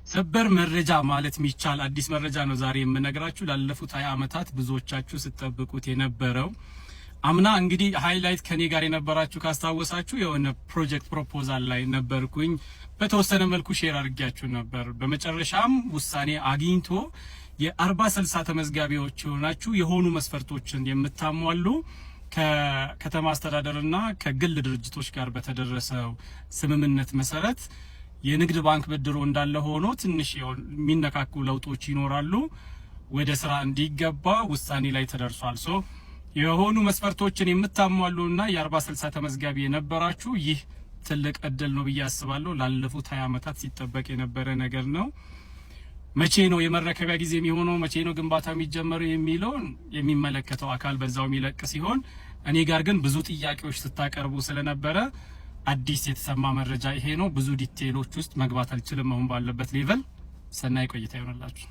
ሰበር መረጃ ማለት የሚቻል አዲስ መረጃ ነው ዛሬ የምነግራችሁ። ላለፉት 20 ዓመታት ብዙዎቻችሁ ስትጠብቁት የነበረው፣ አምና እንግዲህ highlight ከኔ ጋር የነበራችሁ ካስታወሳችሁ የሆነ project proposal ላይ ነበርኩኝ። በተወሰነ መልኩ share አድርጊያችሁ ነበር። በመጨረሻም ውሳኔ አግኝቶ የ40/60 ተመዝጋቢዎች የሆናችሁ፣ የሆኑ መስፈርቶችን የምታሟሉ፣ ከከተማ አስተዳደርና ከግል ድርጅቶች ጋር በተደረሰው ስምምነት መሰረት የንግድ ባንክ ብድሩ እንዳለ ሆኖ ትንሽ የሚነካኩ ለውጦች ይኖራሉ። ወደ ስራ እንዲገባ ውሳኔ ላይ ተደርሷል። So የሆኑ መስፈርቶችን የምታሟሉና የ40/60 ተመዝጋቢ የነበራችሁ ይህ ትልቅ እድል ነው ብዬ አስባለሁ። ላለፉት 20 ዓመታት ሲጠበቅ የነበረ ነገር ነው። መቼ ነው የመረከቢያ ጊዜ የሚሆነው፣ መቼ ነው ግንባታ የሚጀመረው የሚለውን የሚመለከተው አካል በዛው የሚለቅ ሲሆን እኔ ጋር ግን ብዙ ጥያቄዎች ስታቀርቡ ስለነበረ አዲስ የተሰማ መረጃ ይሄ ነው። ብዙ detail ኦች ውስጥ መግባት አልችልም አሁን ባለበት level። ሰናይ ቆይታ ይሆንላችሁ።